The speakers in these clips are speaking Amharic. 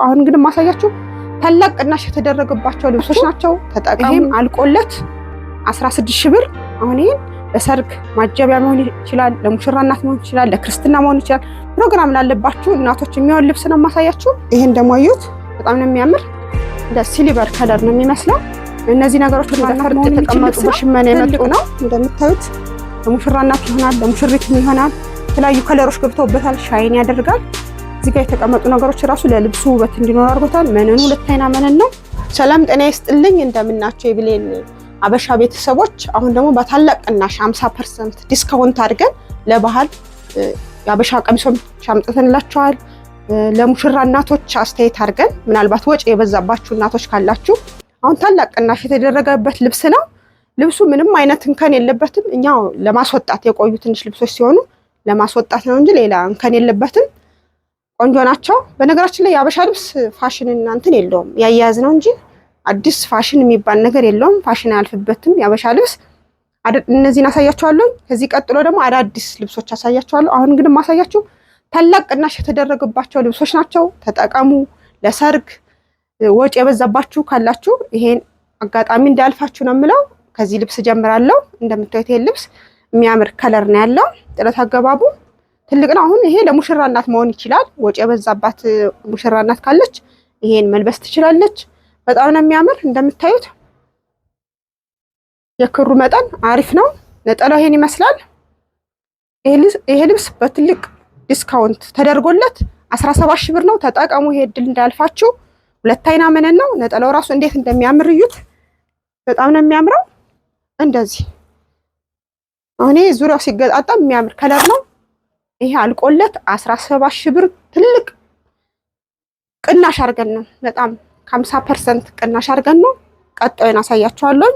አሁን ግን ማሳያችሁ ታላቅ ቅናሽ የተደረገባቸው ልብሶች ናቸው። ተጠቀሙ። ይሄም አልቆለት 16 ሺህ ብር። አሁን ይሄን ለሰርግ ማጀቢያ መሆን ይችላል፣ ለሙሽራ እናት መሆን ይችላል፣ ለክርስትና መሆን ይችላል። ፕሮግራም ላለባችሁ እናቶች የሚሆን ልብስ ነው ማሳያችሁ። ይሄን ደግሞ እዩት፣ በጣም ነው የሚያምር። እንደ silver color ነው የሚመስለው። እነዚህ ነገሮች ለፈርጥ የተቀመጡ በሽመና የመጡ ነው። እንደምታዩት ለሙሽራ እናት ይሆናል፣ ለሙሽሪትም ይሆናል። የተለያዩ color ኦች ገብተውበታል። shine ያደርጋል። እዚህ ጋር የተቀመጡ ነገሮች ራሱ ለልብሱ ውበት እንዲኖር አድርጎታል። መነኑ ሁለት አይና መነን ነው። ሰላም ጤና ይስጥልኝ፣ እንደምናቸው የብሌን አበሻ ቤተሰቦች። አሁን ደግሞ በታላቅ ቅናሽ 50% discount አድርገን ለባህል የአበሻ ቀሚሶች አምጥተንላቸዋል። ለሙሽራ እናቶች አስተያየት አድርገን ምናልባት ወጪ የበዛባችሁ እናቶች ካላችሁ አሁን ታላቅ ቅናሽ የተደረገበት ልብስ ነው። ልብሱ ምንም አይነት እንከን የለበትም። እኛ ለማስወጣት የቆዩ ትንሽ ልብሶች ሲሆኑ ለማስወጣት ነው እንጂ ሌላ እንከን የለበትም። ቆንጆ ናቸው። በነገራችን ላይ የአበሻ ልብስ ፋሽን እንትን የለውም፣ ያያያዝ ነው እንጂ አዲስ ፋሽን የሚባል ነገር የለውም። ፋሽን አያልፍበትም የአበሻ ልብስ። እነዚህን አሳያችኋለሁ። ከዚህ ቀጥሎ ደግሞ አዳዲስ ልብሶች አሳያችኋለሁ። አሁን ግን ማሳያችሁ ታላቅ ቅናሽ የተደረገባቸው ልብሶች ናቸው። ተጠቀሙ። ለሰርግ ወጪ የበዛባችሁ ካላችሁ ይሄን አጋጣሚ እንዳያልፋችሁ ነው የምለው። ከዚህ ልብስ ጀምራለሁ። እንደምታዩት ይሄን ልብስ የሚያምር color ነው ያለው። ጥለት አገባቡ ትልቅ ነው። አሁን ይሄ ለሙሽራ እናት መሆን ይችላል። ወጪ የበዛባት ሙሽራ እናት ካለች ይሄን መልበስ ትችላለች። በጣም ነው የሚያምር። እንደምታዩት የክሩ መጠን አሪፍ ነው። ነጠላው ይሄን ይመስላል። ይሄ ልብስ በትልቅ discount ተደርጎለት 17 ሺህ ብር ነው። ተጠቀሙ። ይሄ እድል እንዳያልፋችሁ። ሁለት አይና መነን ነው። ነጠላው ራሱ እንዴት እንደሚያምር እዩት። በጣም ነው የሚያምረው። እንደዚህ አሁን ይሄ ዙሪያው ሲገጣጠም የሚያምር color ነው። ይሄ አልቆለት 17 ሺህ ብር ትልቅ ቅናሽ አድርገን ነው። በጣም 50% ቅናሽ አድርገን ነው። ቀጣዩን አሳያችኋለሁ።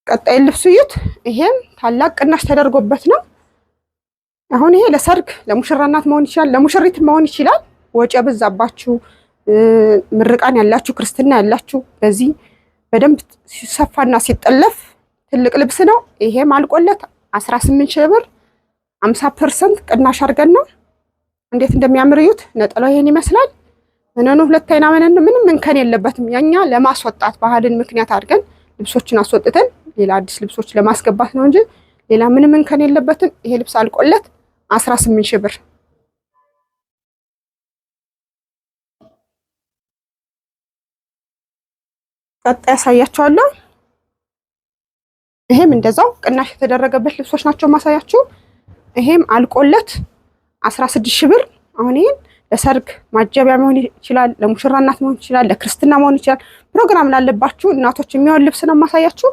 ቀጣይ ልብስ እዩት። ይሄም ታላቅ ቅናሽ ተደርጎበት ነው። አሁን ይሄ ለሰርግ ለሙሽራ እናት መሆን ይችላል፣ ለሙሽሪት መሆን ይችላል። ወጪ የበዛባችሁ ምርቃን ያላችሁ ክርስትና ያላችሁ በዚህ በደንብ ሲሰፋና ሲጠለፍ ትልቅ ልብስ ነው። ይሄም አልቆለት 18 ሺህ ብር 50% ቅናሽ አድርገን ነው። እንዴት እንደሚያምር እዩት። ነጠላው ይሄን ይመስላል። መነኑ ሁለት አይና መነን፣ ምንም እንከን የለበትም። ያኛ ለማስወጣት ባህልን ምክንያት አድርገን ልብሶችን አስወጥተን ሌላ አዲስ ልብሶች ለማስገባት ነው እንጂ ሌላ ምንም እንከን የለበትም። ይሄ ልብስ አልቆለት 18 ሺህ ብር። ቀጣይ ያሳያችኋለሁ። ይሄም እንደዛው ቅናሽ የተደረገበት ልብሶች ናቸው ማሳያችሁ። ይሄም አልቆለት 16 ሺህ ብር። አሁን ይሄን ለሰርግ ማጀቢያ መሆን ይችላል፣ ለሙሽራ እናት መሆን ይችላል፣ ለክርስትና መሆን ይችላል። ፕሮግራም ላለባችሁ እናቶች የሚሆን ልብስ ነው ማሳያችሁ።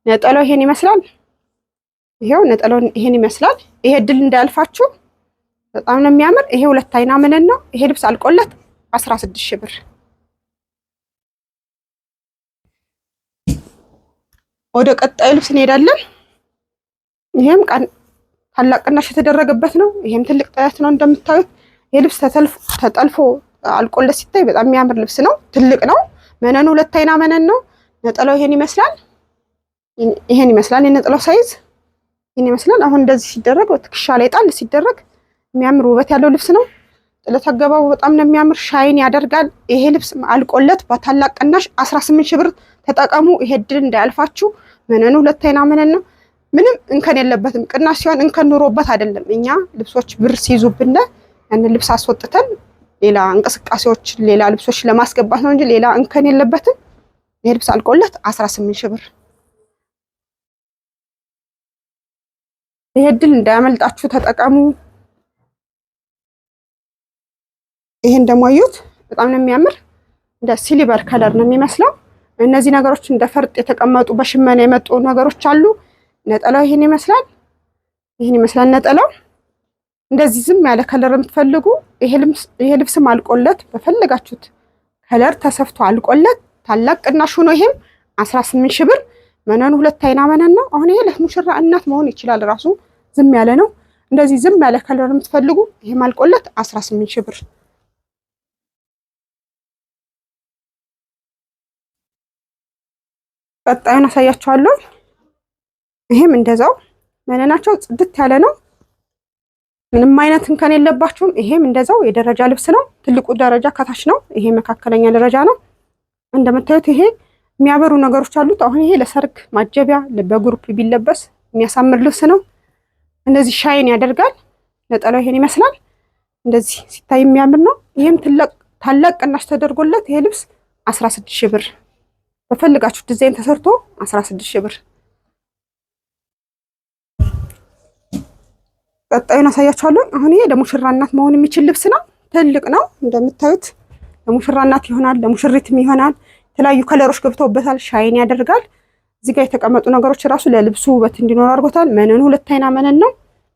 ነጠላው ይሄን ይመስላል። ይሄው ነጠላው ይሄን ይመስላል። ይሄ እድል እንዳያልፋችሁ። በጣም ነው የሚያምር። ይሄ ሁለት አይና መነን ነው። ይሄ ልብስ አልቆለት 16 ሺህ ብር። ወደ ቀጣዩ ልብስ እንሄዳለን። ይሄም ታላቅ ቅናሽ የተደረገበት ነው። ይሄም ትልቅ ጥለት ነው እንደምታዩት። ይሄ ልብስ ተጠልፎ አልቆለት ሲታይ በጣም የሚያምር ልብስ ነው። ትልቅ ነው። መነኑ ሁለት አይና መነን ነው። ነጠላው ይሄን ይመስላል። ይሄን ይመስላል። የነጠላው size ይሄን ይመስላል። አሁን እንደዚህ ሲደረግ ትከሻ ላይ ጣል ሲደረግ የሚያምር ውበት ያለው ልብስ ነው። ጥለት አገባቡ በጣም ነው የሚያምር፣ shine ያደርጋል። ይሄ ልብስ አልቆለት በታላቅ ቅናሽ 18 ሺህ ብር ተጠቀሙ። ይሄ እድል እንዳያልፋችሁ። መነኑ ሁለት አይና መነን ነው። ምንም እንከን የለበትም። ቅናሽ ሲሆን እንከን ኑሮበት አይደለም። እኛ ልብሶች ብር ሲይዙብን ያንን ልብስ አስወጥተን ሌላ እንቅስቃሴዎች፣ ሌላ ልብሶች ለማስገባት ነው እንጂ ሌላ እንከን የለበትም። ይሄ ልብስ አልቆለት 18 ሺህ ብር። ይሄ እድል እንዳያመልጣችሁ ተጠቀሙ። ይሄን ደግሞ እዩት። በጣም ነው የሚያምር። እንደ silver color ነው የሚመስለው። እነዚህ ነገሮች እንደ ፈርጥ የተቀመጡ በሽመና የመጡ ነገሮች አሉ። ነጠላው ይሄን ይመስላል። ይሄን ይመስላል ነጠላው። እንደዚህ ዝም ያለ color የምትፈልጉ ይሄ ልብስም አልቆለት በፈለጋችሁት color ተሰፍቶ አልቆለት ታላቅ ቅናሽ ሆኖ ይሄም 18 ሺህ ብር። መነኑ ሁለት አይና መነን ነው። አሁን ይሄ ለሙሽራ እናት መሆን ይችላል። ራሱ ዝም ያለ ነው። እንደዚህ ዝም ያለ color የምትፈልጉ ይሄም አልቆለት 18 ሺህ ብር። ቀጣዩን አሳያችኋለሁ። ይሄም እንደዛው መነናቸው ጽድት ያለ ነው። ምንም አይነት እንከን የለባቸውም። ይሄም እንደዛው የደረጃ ልብስ ነው። ትልቁ ደረጃ ከታች ነው። ይሄ መካከለኛ ደረጃ ነው። እንደምታዩት ይሄ የሚያበሩ ነገሮች አሉት። አሁን ይሄ ለሰርግ ማጀቢያ በ group ቢለበስ የሚያሳምር ልብስ ነው። እንደዚህ shine ያደርጋል። ነጠላው ይሄን ይመስላል። እንደዚህ ሲታይ የሚያምር ነው። ይሄም ታላቅ ቅናሽ ተደርጎለት ይሄ ልብስ 16 ሺህ ብር በፈልጋችሁ ዲዛይን ተሰርቶ 16 ሺህ ብር። ቀጣዩን አሳያችኋለሁ። አሁን ይሄ ለሙሽራ እናት መሆን የሚችል ልብስ ነው። ትልቅ ነው እንደምታዩት፣ ለሙሽራ እናት ይሆናል፣ ለሙሽሪትም ይሆናል። የተለያዩ color ኦች ገብተውበታል። shine ያደርጋል። እዚህ ጋር የተቀመጡ ነገሮች ራሱ ለልብሱ ውበት እንዲኖር አድርጎታል። መነኑ ሁለት አይና መነን ነው።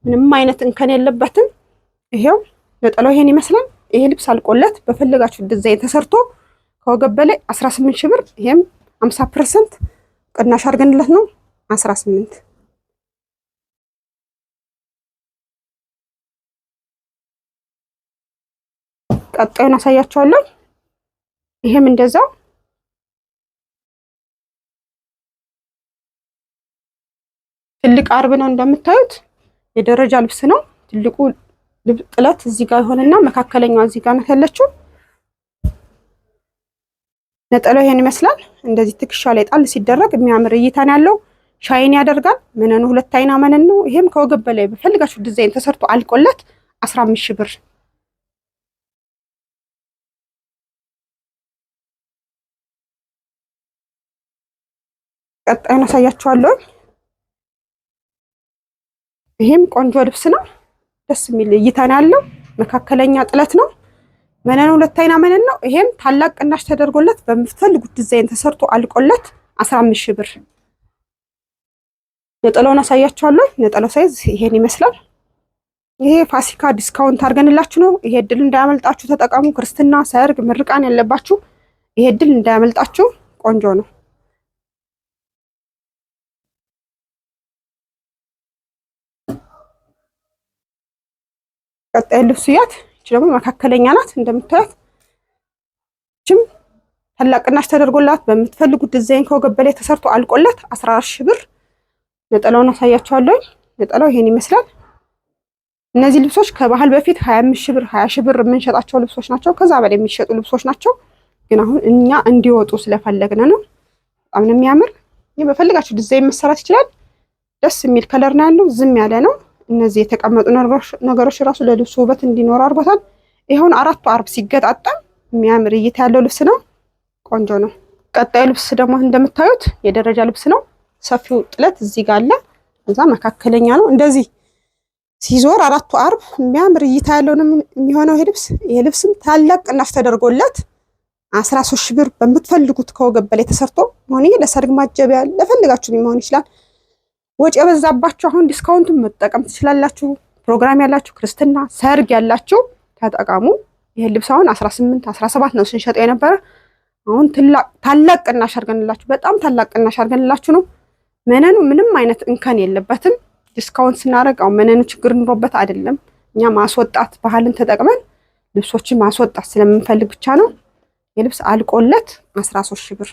ምንም አይነት እንከን የለበትም። ይሄው ነጠላው ይሄን ይመስላል። ይሄ ልብስ አልቆለት በፈለጋችሁ ዲዛይን ተሰርቶ ከወገብ በላይ 18 ሺህ ብር። ይሄም 50% ቅናሽ አድርገንለት ነው 18። ቀጣዩን አሳያችኋለሁ። ይሄም እንደዛው ትልቅ አርብ ነው እንደምታዩት፣ የደረጃ ልብስ ነው። ትልቁ ጥለት እዚህ ጋር ይሆንና መካከለኛዋ እዚህ ጋር ናት ያለችው። ነጠላው ይሄን ይመስላል። እንደዚህ ትከሻ ላይ ጣል ሲደረግ የሚያምር እይታ ነው ያለው። shine ያደርጋል። መነኑ ሁለት አይና መነን ነው። ይሄም ከወገብ በላይ በፈልጋችሁ ዲዛይን ተሰርቶ አልቆለት 15 ሺህ ብር። ቀጣዩን አሳያችኋለሁ። ይሄም ቆንጆ ልብስ ነው። ደስ የሚል እይታ ነው ያለው። መካከለኛ ጥለት ነው። መነኑ ሁለት አይና መነን ነው። ይሄም ታላቅ ቅናሽ ተደርጎለት በምትፈልጉት ዲዛይን ተሰርቶ አልቆለት 15 ሺህ ብር። ነጠላውን አሳያችኋለሁ። ነጠላው size ይሄን ይመስላል። ይሄ ፋሲካ discount አድርገንላችሁ ነው። ይሄ እድል እንዳያመልጣችሁ ተጠቀሙ። ክርስትና፣ ሰርግ፣ ምርቃን ያለባችሁ ይሄ እድል እንዳያመልጣችሁ። ቆንጆ ነው። ቀጣይ ልብስ እያት። እቺ ደግሞ መካከለኛ ናት እንደምታዩት። እቺም ታላቅ ቅናሽ ተደርጎላት በምትፈልጉት ዲዛይን ከወገብ በላይ ተሰርቶ አልቆላት 14 ሺህ ብር። ነጠላውን አሳያችኋለሁ። ነጠላው ይሄን ይመስላል። እነዚህ ልብሶች ከባህል በፊት 25 ሺህ ብር 20 ሺህ ብር የምንሸጣቸው ልብሶች ናቸው። ከዛ በላይ የሚሸጡ ልብሶች ናቸው። ግን አሁን እኛ እንዲወጡ ስለፈለግን ነው። በጣም ነው የሚያምር። ይሄ በፈልጋችሁ ዲዛይን መሰራት ይችላል። ደስ የሚል color ነው ያለው። ዝም ያለ ነው። እነዚህ የተቀመጡ ነገሮች ራሱ ለልብሱ ውበት እንዲኖር አድርጎታል። ይኸውን አራቱ አርብ ሲገጣጠም የሚያምር እይታ ያለው ልብስ ነው። ቆንጆ ነው። ቀጣዩ ልብስ ደግሞ እንደምታዩት የደረጃ ልብስ ነው። ሰፊው ጥለት እዚህ ጋር አለ። እዛ መካከለኛ ነው። እንደዚህ ሲዞር አራቱ አርብ የሚያምር እይታ ያለው ነው የሚሆነው ይሄ ልብስ። ይሄ ልብስም ታላቅ ቅናሽ ተደርጎለት 13 ሺህ ብር በምትፈልጉት ከወገብ በላይ ተሰርቶ ሆነ ለሰርግ ማጀቢያ ለፈልጋችሁ ሊሆን ይችላል። ወጪ የበዛባችሁ አሁን discount ኡን መጠቀም ትችላላችሁ። ፕሮግራም ያላችሁ፣ ክርስትና፣ ሰርግ ያላችሁ ተጠቀሙ። ይሄን ልብስ አሁን 18 17 ነው ስንሸጠው የነበረ። አሁን ታላቅ ቅናሽ አድርገንላችሁ በጣም ታላቅ ቅናሽ አድርገንላችሁ ነው። መነኑ ምንም አይነት እንከን የለበትም። discount ስናደርግ አሁን መነኑ ችግር ኑሮበት አይደለም። እኛ ማስወጣት ባህልን ተጠቅመን ልብሶችን ማስወጣት ስለምንፈልግ ብቻ ነው። የልብስ አልቆለት 13 ሺህ ብር።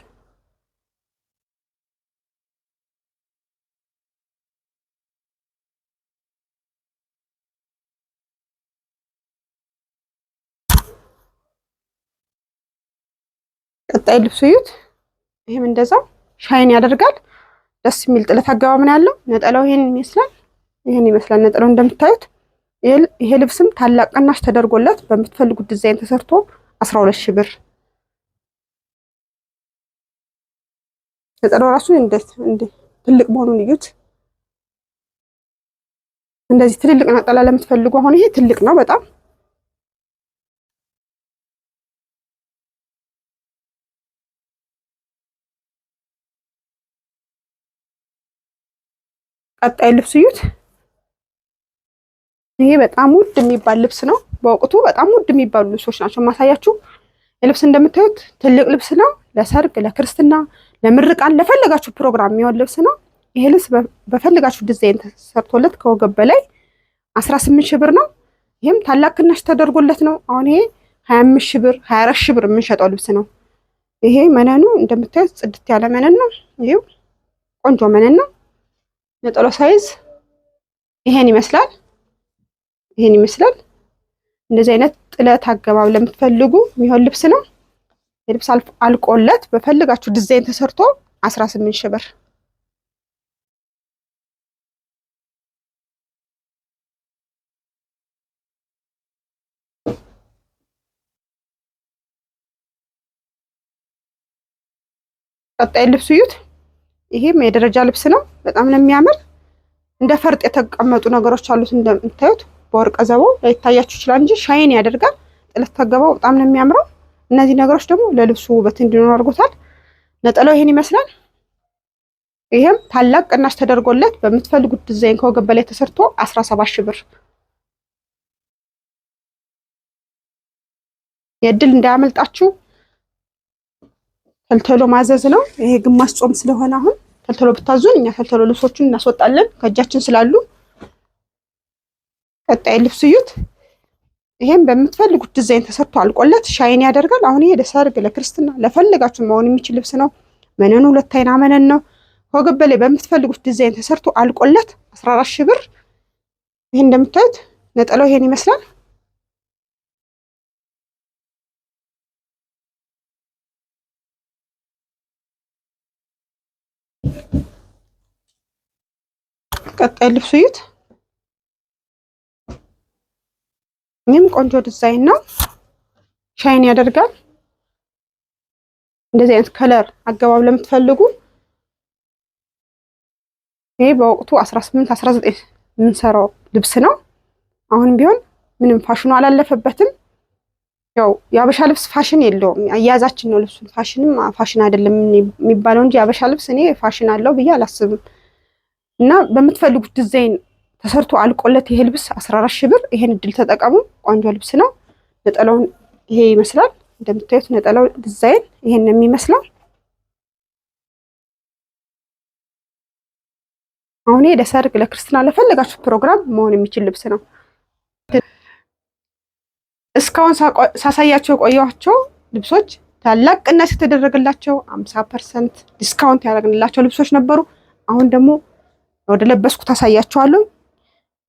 ቀጣይ ልብሱ እዩት። ይሄም እንደዛው shine ያደርጋል። ደስ የሚል ጥለት አገባብ ነው ያለው። ነጠላው ይሄን ይመስላል። ይሄን ይመስላል ነጠላው እንደምታዩት። ይሄ ልብስም ታላቅ ቅናሽ ተደርጎለት በምትፈልጉት ዲዛይን ተሰርቶ 12 ሺህ ብር። ነጠላው ራሱ እንዴት እንደ ትልቅ መሆኑን እዩት። እንደዚህ ትልልቅ ነጠላ ለምትፈልጉ አሁን ይሄ ትልቅ ነው በጣም። ቀጣይ ልብስ እዩት። ይሄ በጣም ውድ የሚባል ልብስ ነው። በወቅቱ በጣም ውድ የሚባሉ ልብሶች ናቸው ማሳያችሁ። የልብስ እንደምታዩት ትልቅ ልብስ ነው። ለሰርግ፣ ለክርስትና፣ ለምርቃን ለፈለጋችሁ ፕሮግራም የሚሆን ልብስ ነው። ይሄ ልብስ በፈለጋችሁ ዲዛይን ተሰርቶለት ከወገብ በላይ 18 ሺህ ብር ነው። ይሄም ታላቅ ቅናሽ ተደርጎለት ነው። አሁን ይሄ 25 ሺህ ብር 24 ሺህ ብር የምንሸጠው ልብስ ነው። ይሄ መነኑ እንደምታዩት ጽድት ያለ መነን ነው። ይሄው ቆንጆ መነን ነው። ነጠላው size ይሄን ይመስላል። ይሄን ይመስላል። እንደዚህ አይነት ጥለት አገባብ ለምትፈልጉ የሚሆን ልብስ ነው። የልብስ አልቆለት በፈልጋችሁ ዲዛይን ተሰርቶ 18 ሺህ ብር። ቀጣይ ልብስ እዩት። ይሄም የደረጃ ልብስ ነው። በጣም ነው የሚያምር። እንደ ፈርጥ የተቀመጡ ነገሮች አሉት። እንደምታዩት በወርቀ ዘቦ ላይታያችሁ ይችላል እንጂ shine ያደርጋል። ጥለት አገባቡ በጣም ነው የሚያምረው። እነዚህ ነገሮች ደግሞ ለልብሱ ውበት እንዲኖር አድርጎታል። ነጠላው ይሄን ይመስላል። ይሄም ታላቅ ቅናሽ ተደርጎለት በምትፈልጉት ዲዛይን ከወገብ በላይ ተሰርቶ 17 ሺህ ብር። የእድል እንዳያመልጣችሁ ተልተሎ ማዘዝ ነው። ይሄ ግማሽ ጾም ስለሆነ አሁን ተልተሎ ብታዙን እኛ ተልተሎ ልብሶቹን እናስወጣለን ከእጃችን ስላሉ። ቀጣይ ልብስ እዩት። ይሄም በምትፈልጉት ዲዛይን ተሰርቶ አልቆለት shine ያደርጋል። አሁን ይሄ ለሰርግ፣ ለክርስትና፣ ለፈለጋችሁ መሆን የሚችል ልብስ ነው። መነኑ ሁለት አይና መነን ነው። ከወገብ በላይ በምትፈልጉት ዲዛይን ተሰርቶ አልቆለት 14 ሺህ ብር። ይሄ እንደምታዩት ነጠላው ይሄን ይመስላል። ቀጣይ ልብስ እዩት። ይህም ቆንጆ ዲዛይን ነው። shine ያደርጋል። እንደዚህ አይነት color አገባብ ለምትፈልጉ ይሄ በወቅቱ 18 19 የምንሰራው ልብስ ነው። አሁንም ቢሆን ምንም ፋሽኑ አላለፈበትም። ያው የአበሻ ልብስ ፋሽን የለውም። አያያዛችን ነው ልብሱን ፋሽንም ፋሽን አይደለም የሚባለው እንጂ የአበሻ ልብስ እኔ ፋሽን አለው ብዬ አላስብም። እና በምትፈልጉት ዲዛይን ተሰርቶ አልቆለት ይሄ ልብስ 14 ሺህ ብር። ይሄን እድል ተጠቀሙ። ቆንጆ ልብስ ነው። ነጠላውን ይሄ ይመስላል። እንደምታዩት ነጠላው ዲዛይን ይሄን ነው የሚመስለው። አሁን ይሄ ለሰርግ፣ ለክርስትና፣ ለፈለጋችሁ ፕሮግራም መሆን የሚችል ልብስ ነው። እስካሁን ሳሳያቸው የቆየኋቸው ልብሶች ታላቅ ቅናሽ የተደረገላቸው 50% discount ያደረግንላቸው ልብሶች ነበሩ። አሁን ደግሞ ወደ ለበስኩት አሳያቸዋለሁ።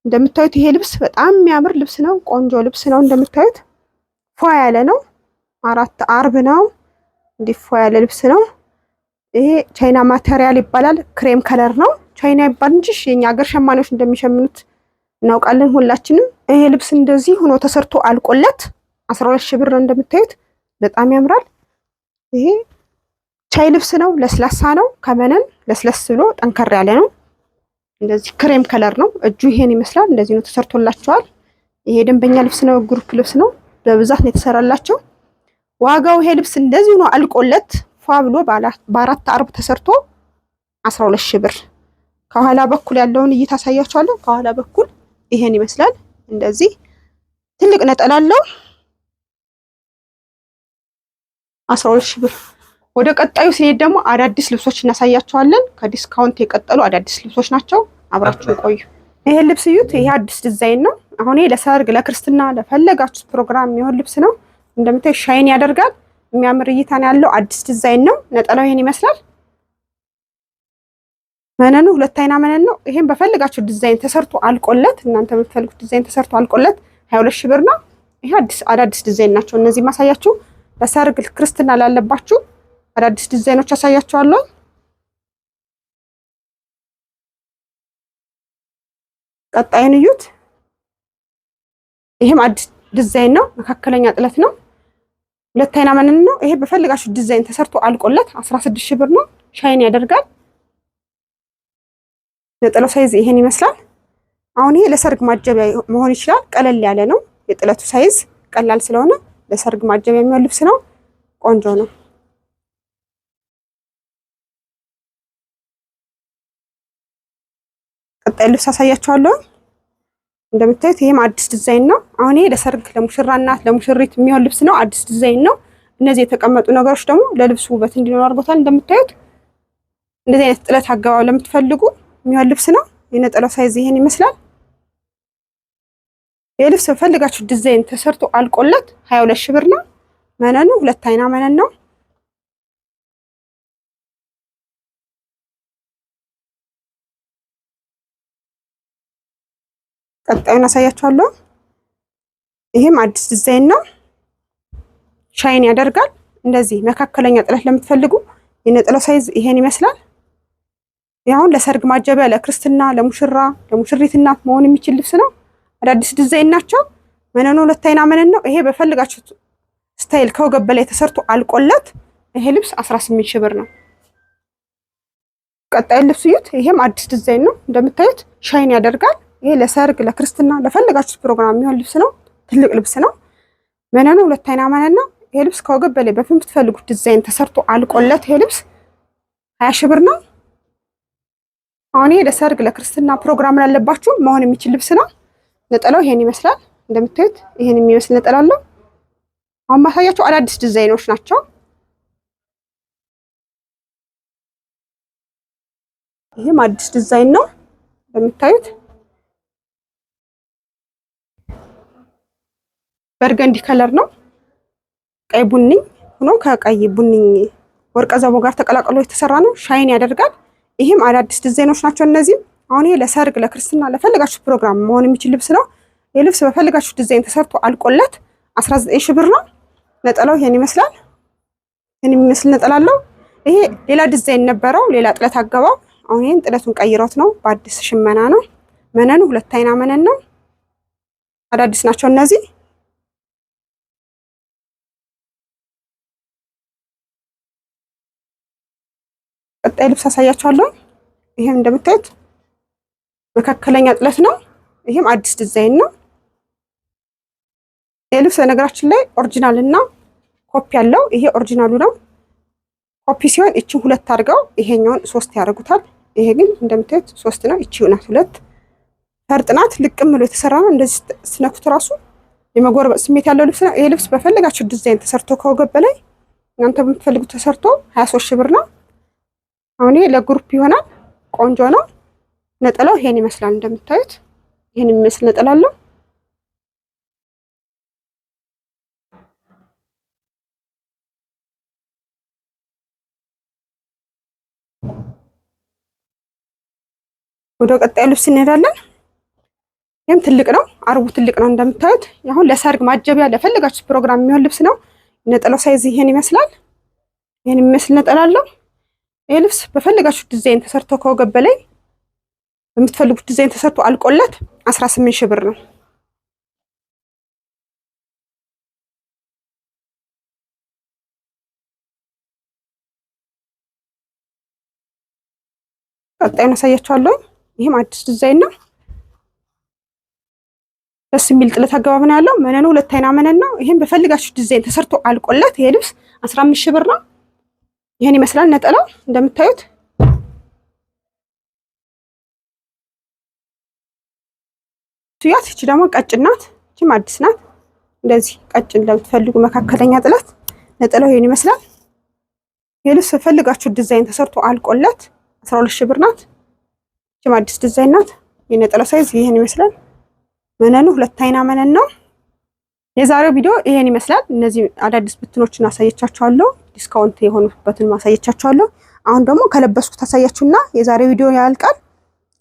እንደምታዩት ይሄ ልብስ በጣም የሚያምር ልብስ ነው። ቆንጆ ልብስ ነው። እንደምታዩት ፏ ያለ ነው። አራት አርብ ነው። እንዲህ ፏ ያለ ልብስ ነው። ይሄ ቻይና material ይባላል። cream color ነው። ቻይና ይባል እንጂ የኛ ሀገር ሸማኔዎች እንደሚሸምኑት እናውቃለን ሁላችንም። ይሄ ልብስ እንደዚህ ሆኖ ተሰርቶ አልቆለት 12 ሺህ ብር ነው። እንደምታዩት በጣም ያምራል። ይሄ ቻይ ልብስ ነው። ለስላሳ ነው። ከመነን ለስለስ ብሎ ጠንከር ያለ ነው። እንደዚህ cream color ነው። እጁ ይሄን ይመስላል። እንደዚህ ነው ተሰርቶላቸዋል። ይሄ ደንበኛ ልብስ ነው። group ልብስ ነው። በብዛት ነው የተሰራላቸው። ዋጋው ይሄ ልብስ እንደዚህ ነው አልቆለት ፏ ብሎ በአራት አርብ ተሰርቶ 12 ሺህ ብር። ከኋላ በኩል ያለውን እይታ አሳያችኋለሁ። ከኋላ በኩል ይሄን ይመስላል። እንደዚህ ትልቅ ነጠላ አለው። 12 ሺህ ብር። ወደ ቀጣዩ ስንሄድ ደግሞ አዳዲስ ልብሶች እናሳያቸዋለን። ከ discount የቀጠሉ አዳዲስ ልብሶች ናቸው። አብራችሁ ቆዩ። ይሄን ልብስ እዩት። ይሄ አዲስ ዲዛይን ነው። አሁን ይሄ ለሰርግ፣ ለክርስትና፣ ለፈለጋችሁት ፕሮግራም የሚሆን ልብስ ነው። እንደምታዩ shine ያደርጋል። የሚያምር እይታ ነው ያለው። አዲስ ዲዛይን ነው። ነጠላው ይሄን ይመስላል። መነኑ ሁለት አይና መነን ነው። ይሄን በፈለጋችሁ ዲዛይን ተሰርቶ አልቆለት እናንተ የምትፈልጉት ዲዛይን ተሰርቶ አልቆለት 22 ሺህ ብር ነው። ይሄ አዲስ አዳዲስ ዲዛይን ናቸው። እነዚህ ማሳያችሁ ለሰርግ ክርስትና ላለባችሁ አዳዲስ ዲዛይኖች አሳያችኋለሁ። ቀጣዩን እዩት። ይሄም አዲስ ዲዛይን ነው። መካከለኛ ጥለት ነው። ሁለት አይና መነን ነው። ይሄ በፈለጋችሁ ዲዛይን ተሰርቶ አልቆለት 16 ሺህ ብር ነው። shine ያደርጋል። ነጠላው size ይሄን ይመስላል። አሁን ይሄ ለሰርግ ማጀቢያ መሆን ይችላል። ቀለል ያለ ነው። የጥለቱ size ቀላል ስለሆነ ለሰርግ ማጀቢያ የሚሆን ልብስ ነው። ቆንጆ ነው። ቀጣይ ልብስ አሳያችኋለሁ። እንደምታዩት ይሄም አዲስ ዲዛይን ነው። አሁን ይሄ ለሰርግ ለሙሽራ እናት ለሙሽሪት የሚሆን ልብስ ነው። አዲስ ዲዛይን ነው። እነዚህ የተቀመጡ ነገሮች ደግሞ ለልብሱ ውበት እንዲኖር አድርጎታል። እንደምታዩት እንደዚህ አይነት ጥለት አገባብ ለምትፈልጉ የሚሆን ልብስ ነው። የነጠላው size ይሄን ይመስላል። የልብስ በፈልጋችሁ ዲዛይን ተሰርቶ አልቆለት 22 ሺህ ብር ነው። መነኑ ሁለት አይና መነን ነው። ቀጣዩን አሳያችኋለሁ። ይሄም አዲስ ዲዛይን ነው። Shine ያደርጋል። እንደዚህ መካከለኛ ጥለት ለምትፈልጉ የነጠላው size ይሄን ይመስላል። አሁን ለሰርግ ማጀቢያ፣ ለክርስትና፣ ለሙሽራ፣ ለሙሽሪት እናት መሆን የሚችል ልብስ ነው። አዳዲስ ዲዛይን ናቸው። መነኑ ሁለት አይና መነን ነው። ይሄ በፈልጋችሁት style ከወገብ በላይ ተሰርቶ አልቆለት ይሄ ልብስ 18 ሺህ ብር ነው። ቀጣይ ልብስ እዩት። ይሄም አዲስ ዲዛይን ነው። እንደምታዩት shine ያደርጋል። ይሄ ለሰርግ፣ ለክርስትና፣ ለፈለጋችሁት ፕሮግራም የሚሆን ልብስ ነው። ትልቅ ልብስ ነው። መነኑ ሁለት አይና መነን ነው። ይሄ ልብስ ከወገብ በላይ በምትፈልጉት ዲዛይን ተሰርቶ አልቆለት ይሄ ልብስ 20 ሺህ ብር ነው። አሁን ይሄ ለሰርግ ለክርስትና ፕሮግራም ላለባችሁ መሆን የሚችል ልብስ ነው። ነጠላው ይሄን ይመስላል። እንደምታዩት ይሄን የሚመስል ነጠላ አለው። አሁን ማሳያችሁ አዳዲስ ዲዛይኖች ናቸው። ይሄም አዲስ ዲዛይን ነው እንደምታዩት burgundy color ነው። ቀይ ቡኒ ሆኖ ከቀይ ቡኒ ወርቀ ዘቦ ጋር ተቀላቅሎ የተሰራ ነው። Shine ያደርጋል። ይሄም አዳዲስ ዲዛይኖች ናቸው እነዚህም። አሁን ይሄ ለሰርግ ለክርስትና ለፈለጋችሁ ፕሮግራም መሆን የሚችል ልብስ ነው። ይህ ልብስ በፈለጋችሁ ዲዛይን ተሰርቶ አልቆለት 19 ሺህ ብር ነው። ነጠላው ይሄን ይመስላል። ይሄን የሚመስል ነጠላ አለው። ይሄ ሌላ ዲዛይን ነበረው፣ ሌላ ጥለት አገባው። አሁን ይሄን ጥለቱን ቀይሮት ነው፣ በአዲስ ሽመና ነው። መነኑ ሁለት አይና መነን ነው። አዳዲስ ናቸው እነዚህ። ቀጣይ ልብስ አሳያችኋለሁ። ይሄም እንደምታዩት መካከለኛ ጥለት ነው። ይሄም አዲስ ዲዛይን ነው። ይሄ ልብስ በነገራችን ላይ original እና ኮፒ ያለው፣ ይሄ original ኡ ነው። ኮፒ ሲሆን እቺን ሁለት አድርገው ይሄኛውን ሶስት ያደርጉታል። ይሄ ግን እንደምታዩት ሶስት ነው። እቺ ናት ሁለት ፈርጥ ናት። ልቅም ብሎ የተሰራ ነው። እንደዚህ ስትነኩት ራሱ የመጎርበጥ ስሜት ያለው ልብስ ነው። ይሄ ልብስ በፈለጋችሁ ዲዛይን ተሰርቶ ከወገብ በላይ እናንተ በምትፈልጉት ተሰርቶ 23 ሺህ ብር ነው። አሁን ይሄ ለ group ይሆናል። ቆንጆ ነው። ነጠላው ይሄን ይመስላል። እንደምታዩት ይሄን የሚመስል ነጠላ አለው። ወደ ቀጣዩ ልብስ እንሄዳለን። ይህም ትልቅ ነው። አርቡ ትልቅ ነው እንደምታዩት። አሁን ለሰርግ ማጀቢያ ለፈለጋችሁ ፕሮግራም የሚሆን ልብስ ነው። ነጠላው size ይሄን ይመስላል። ይሄን የሚመስል ነጠላ አለው። ይሄ ልብስ በፈለጋችሁ ዲዛይን ተሰርቶ ከወገብ በላይ በምትፈልጉት ዲዛይን ተሰርቶ አልቆለት 18 ሺህ ብር ነው። ቀጣዩን አሳያችኋለሁ። ይህም አዲስ ዲዛይን ነው። ደስ የሚል ጥለት አገባብ ነው ያለው። መነኑ ሁለት አይና መነን ነው። ይሄም በፈልጋችሁ ዲዛይን ተሰርቶ አልቆለት ይሄ ልብስ 15 ሺህ ብር ነው። ይሄን ይመስላል ነጠላው እንደምታዩት። ያት እቺ ደግሞ ቀጭን ናት። እቺም አዲስ ናት። እንደዚህ ቀጭን ለምትፈልጉ መካከለኛ ጥለት ነጠላው ይሄን ይመስላል። ይሄ ልብስ በፈልጋችሁ ዲዛይን ተሰርቶ አልቆለት 12 ሺህ ብር ናት። እቺም አዲስ ዲዛይን ናት። የነጠላው size ይሄን ይመስላል። መነኑ ሁለት አይና መነን ነው። የዛሬው ቪዲዮ ይሄን ይመስላል። እነዚህ አዳዲስ ብትኖችን አሳየቻችኋለሁ። Discount የሆኑበትን ማሳየቻችኋለሁ። አሁን ደግሞ ከለበስኩት አሳያችሁና የዛሬው ቪዲዮ ያልቃል።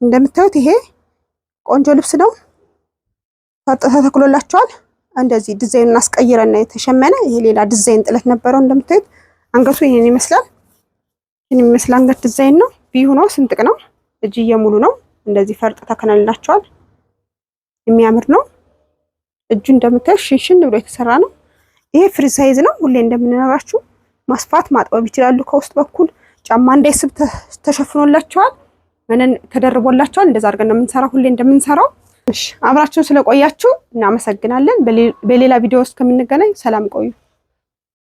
እንደምታዩት ይሄ ቆንጆ ልብስ ነው። ፈርጥ ተተክሎላቸዋል። እንደዚህ ዲዛይኑን አስቀይረን የተሸመነ ይሄ ሌላ ዲዛይን ጥለት ነበረው። እንደምታዩት አንገቱ ይሄን ይመስላል። ይሄን የሚመስል አንገት ዲዛይን ነው። V ሆኖ ስንጥቅ ነው። እጅዬ ሙሉ ነው። እንደዚህ ፈርጥ ተከናልላቸዋል። የሚያምር ነው። እጁ እንደምታዩት ሽንሽን ብሎ የተሰራ ነው። ይሄ free size ነው። ሁሌ እንደምንነግራችሁ ማስፋት ማጥበብ ይችላሉ። ከውስጥ በኩል ጫማ እንዳይስብ ተሸፍኖላቸዋል። መነን ተደርቦላቸዋል። እንደዛ አድርገን ነው የምንሰራው ሁሌ እንደምንሰራው። እሺ አብራችሁን ስለቆያችሁ እናመሰግናለን። በሌላ ቪዲዮ እስከምንገናኝ ሰላም ቆዩ።